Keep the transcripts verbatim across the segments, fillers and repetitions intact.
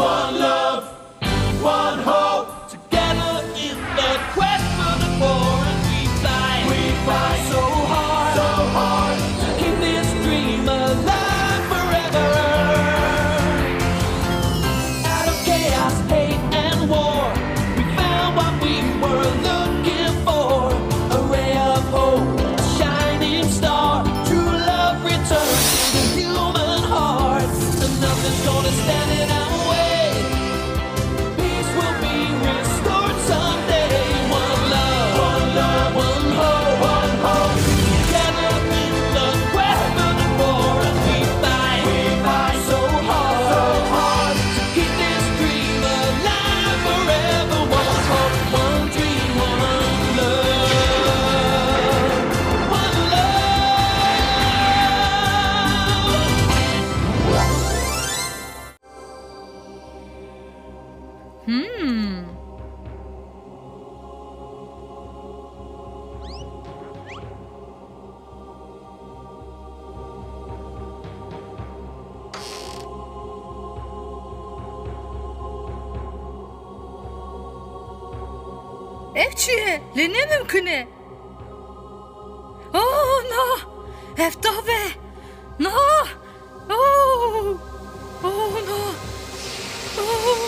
One love, one hope. Together in the quest for the core, and we fly. We fly so hard, so hard to keep this dream alive forever. Out of chaos, hate, and war, we found what we were looking for. A ray of hope, a shining star. True love returns to the human heart, and nothing's gonna stand in our way. Peace will be restored someday. One love, one love, one hope, one hope. Together in the quest for the core, we fight, we fight so hard, so hard to keep this dream alive forever. One hope, one dream, one love, one love. Hmm. Ev çi ye? Lê ne mimkun e. Oh, na! Ev tav e! Na! Oh! Oh, na! Oh!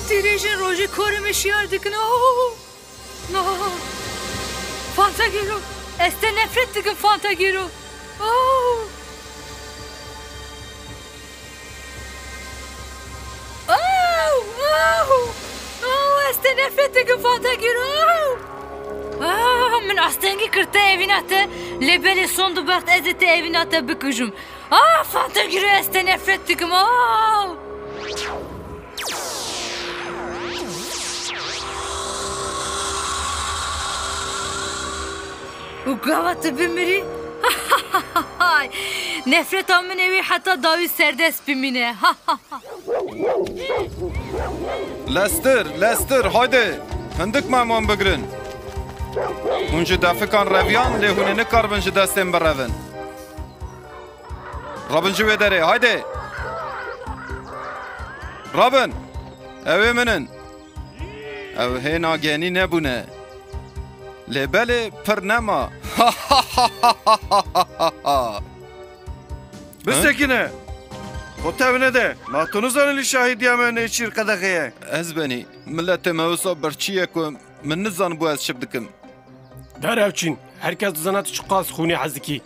Dirêjên rojê korê me şiyar dikin. Oh! Na! Fantagiro! Ez te nefret dikim, Fantagiro! Oh! Oh! Oh! Oh! Ez te nefret dikim, Fantagiro! Oh! Ah, min astengî kir te evîna te, lê belê sond û bext ez ê te evîna te bikujim. Ah, Fantagiro, ez te nefret dikim. Ah! Û gava tu bimirî? Nefreta min ê wî heta dawî serdest bimîne. Lestir, Lestir, haydi! Hindik me wan bigirin. Hûn ji defikan reviyan, lê hûn ê nikaribin ji destên birevin. Rabin ji wê derê, haydi! Rabin! Ew ê min in. Ew hêna genî nebûne. Lê belê pir nema. Bisekine! Xwe tev nede. Ma tu nizanî li şahîdiya me nêçîr qedexe ye. Ez benî. Miletê me wisa birçî ye ku min nizanibû ez çi bikim. Derew çîn. Her kes dizane tu çiqas xûnî hez dikî.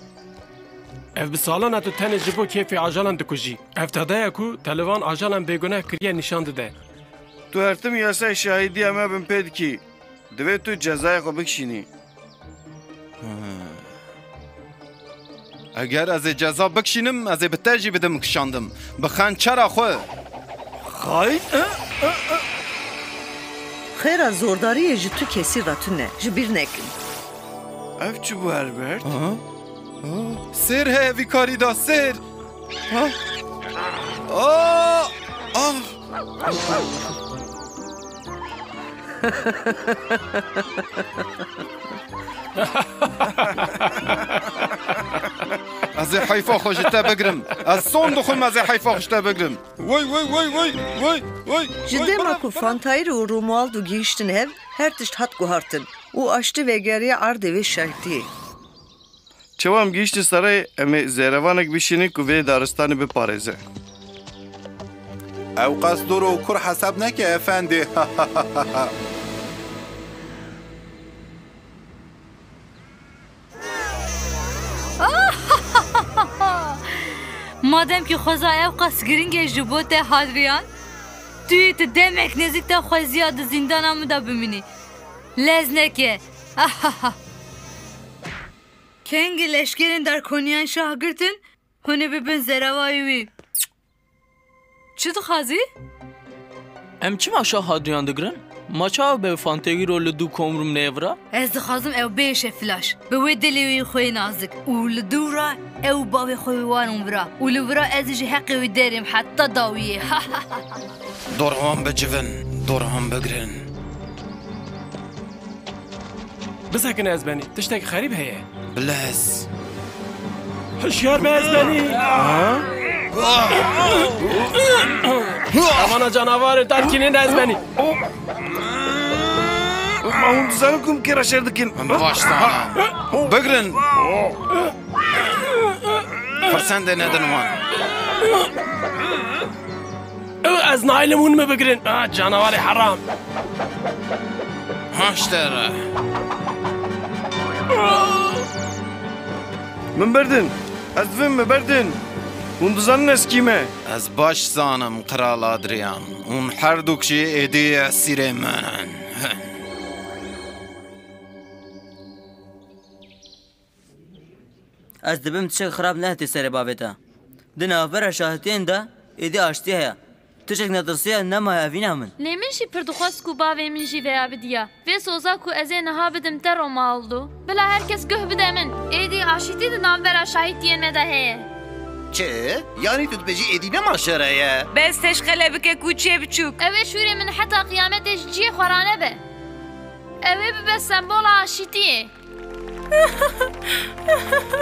Ev bi salan e tu tenê ji bo kêfê ajalan dikujî. Ev tade ye ku te li van ajalan bêguneh kiriye nîşan dide. Tu her tim yasayê şahîdiya me binpê dikî. Divê tu cezayê xwe bikişînî. Eger ez ê ceza bikişînim, ez ê bi te jî bidim kişandim. Bi xençera xwe. Xayîn! Xêra zordariyê ji tu kesî re tune, ji bîr nekin. Ev çi bû, Herbert? Aha. Ah, sêr heye vî karî de, sêr. Ha? Ah! Ah! Ez ê heyfa xwe ji te bigrim. Ez son dixwim, ez ê heyfa xwe ji te bigrim. Wey, wey, wey, wey, wey, wey, Ji wey, dema bira, ku bira. Fantayîr û Romualdo gihîştin hev, her tişt hat guhartin û aştî vegeriya erdê vê şahidiyê. Çawa em gihîştin serê, em ê zêrevanek bişînin ku vê daristanê biparêze. Ew qas dûr û kûr hesab neke, efendî. Madem ki xweza ew qas giring e ji bo te, Hadrian, tu yê tu demek nêzîkta xweziya di zîndana min de bimînî. Lez neke. Kengî leşkerên Darkoniyan şah girtin, hûn ê bibin zerevayê wî. Çi dixwazî? Em çima şah Hadrian digirin? Ma çawa be Fantagiro li dû komrum neyê vira? Ez dixwazim ew bêje flaş. Bi wê dilê wî xwê nazik û li dû re ew û bavê xwe wî warin vira. Û li vira ez ê ji heqê wî derêm heta dawiyê. Dor wan bicivin, dor wan bigirin. Bisekine Ezbenî, tiştek xerîb heye. Bilez. Hişyar be Ezbenî! Ha? Emana canavarê terkî nêne ez benî. Ma hûn dizanin ku min kê re şer dikin? Min baş zanin. Bigirin. Firsendê nedin wan. Ez naylim hûn min bigirin. Ah, canavarê heram. Ha işte re. Min berdin. Ez divêm me berdin. Hûn dizanin ez kî me? Ez baş zanim, Qral Adrian. Hûn her duk jî êdî esîrê min in. Ez dibim tiştek xirab nehêtê serê bavê te. Di navbera şahitiyên de êdî aştî heye. Tiştek netirsiya nemaye evîna min. Lê min jî pir dixwest ku bavê min jî vêya bidiya. Vê soza ku ez ê niha bidim te Romualdo. Bila her kes guh bide min. Êdî aşîtî di navbera şahitiyên me de heye. Çi? Yanî tu dibêjî êdî nema şer heye? Bes teşqele bike, kûçiyê biçûk. Ew ê şûrê min heta qiyametê ji cihê xwe ranebe. Ew ê bibe sembola aşîtiyê.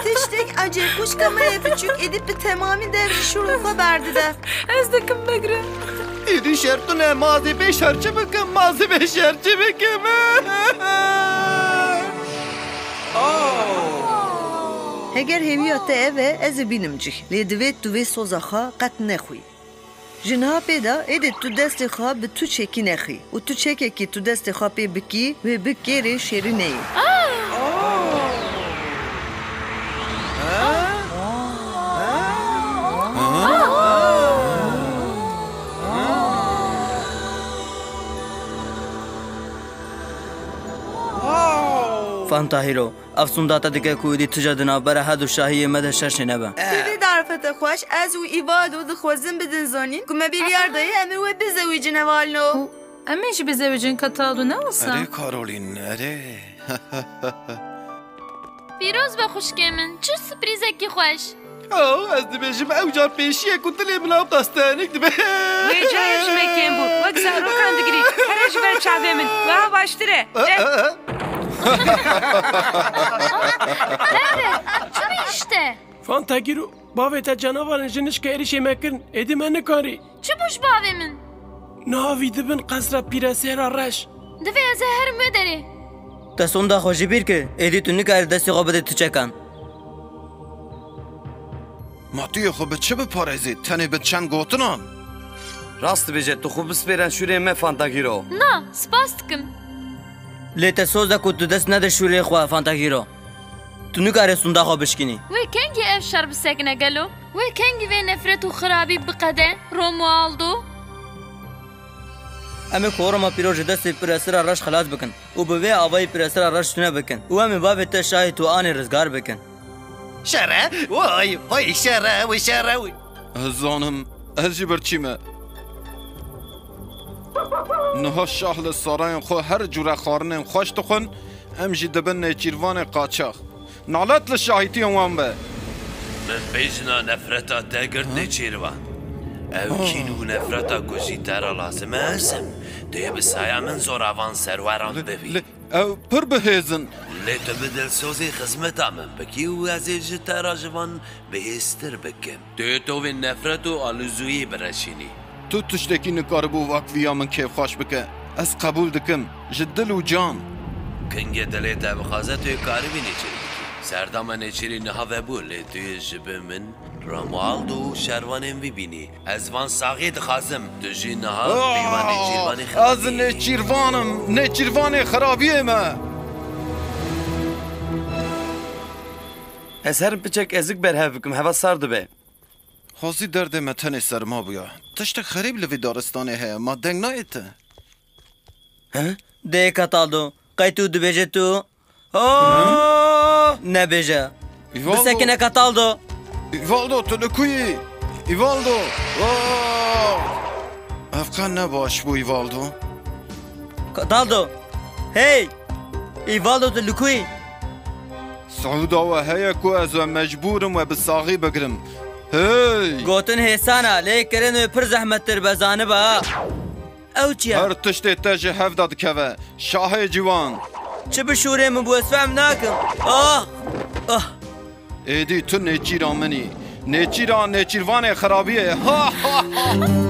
Tiştek ecêb, xwişka me ye biçûk êdî bi temamî dev ji şûrê xwe berdide. Ez dikim bigre. Êdî şer tune, ma ez ê bê şer çi bikim, ma ez ê bê şer çi bikim? Heger hêviya te ev e, ez ê bînim cih. Lê divê tu vê soza xwe qet nexwî. Ji niha pê de êdî tu destê xwe bi tu çekî nexî û tu çekekî tu destê xwe pê bikî, wê bi kêrê şêrîneyê. Fanta Hero, ev sonda te dike ku êdî tija di navbera her du şahiyê me de şer çênebe. Divê derfete xweş ez û Îvaldo dixwazin bidin zanîn ku me biryar daye em ê wê bizewicin hevalno. Û em ê jî bizewicin Cataldo, ne wisa? Erê Karolîn, erê. Pîroz be xwişkê min, çi surprîzekî xweş. Oh, ez dibêjim ew car pêşiyek ku dilê min a qestenik dibe. Wê carê ji me kêm bû. Wek zarokan digirî. Here ji ber çavê min. Wiha baştir e. De. Çi bî işte? Fantagîro, bavê te canavarên ji nişka êrişê me kirin. Êdî me nikarî. Çi bû ji bavê min? Niha vî dibin qesra pîresera reş. Divê ez ê herim wê derê. Te sonda xwe ji bîr kir. Êdî tu nikarî destê xwe bidê tu çekan. Ma tu yê xwe bi çi biparêzî? Tenê bi çend gotinan? Rast dibêje, tu xwe bispêren şûrê me, Fantagîro. Na, spas dikim. Lê te soz de ku tu dest nede şûrê xwe, Fantagîro. Tu nikarê sonda xwe bişkînî. Wê kengî ev şer bisekine gelo? Wê kengî vê nefret û xirabî biqede, Romualdo? Em ê koroma pîroz ji destê pîresera reş xilas bikin û bi vê avayî pîresera reş tune bikin û em ê bavê te şahî tu anê rizgar bikin. Şere, way, hay şere, wi şere, wi. Ez zanim, ez jî birçî me. Niha şah li sarayên xwe her cûre xwarinên xweş dixwin, em jî dibin nêçîrvanê qaçax. Nalet li şahîtiyên wan be. Min bêjna nefreta te girt nêçîrvan. Ew kîn û nefreta ku jî te re lazim e ez im. Tu yê bi saya min zoravan serweran bibî. Ew pir bihêz in. Lê tu bi dilsozî xizmeta min bikî û ez ê ji te re ji van bihêztir bikim. Tu yê tovên nefret û aloziyê bireşînî. Tu tiştekî nikaribû wek viya min kêfxweş bike. Ez qebûl dikim. Ji dil û can. Kingê dilê te bixwaze tu yê karibî nêçîrî bikî. Serdama nêçîrî niha vebû, lê tu yê ji bi min, Romualdo û şervanên vî bînî. Ez van saxî dixwazim. Tu jî niha peyva nêçîrvanê xirabî. Ez nêçîrvan im, nêçîrvanê xirabiyê me. Ez herim piçek ezik berhev bikim, heva sar dibe. Xwezî derdê me tenê serma bûya. Tiştek xerîb li vî daristanê heye, ma deng nayê te? He? Dê Cataldo, qey tu dibêje tu? Oh! Nebêje. Îvaldo. Bisekine Cataldo. Îvaldo, tu li ku yî? Îvaldo. Oh! Ev qe ne baş bû, Îvaldo. Cataldo. Hey! Îvaldo, tu li ku yî? Siûda we heye ku ez we mecbûr im we bi saxî bigirim. Hey! Gotin hêsan e, lê kirin wê pir zehmettir be, zanibe ha. Ew çi ye? Her tiştê te ji hev de dikeve, şahê ciwan. Çi bi şûrê min bû, ez fehm nakim. Ah! Ah! Êdî tu nêçîra min î. Nêçîra nêçîrvanê xerabiyê. Ha ha ha.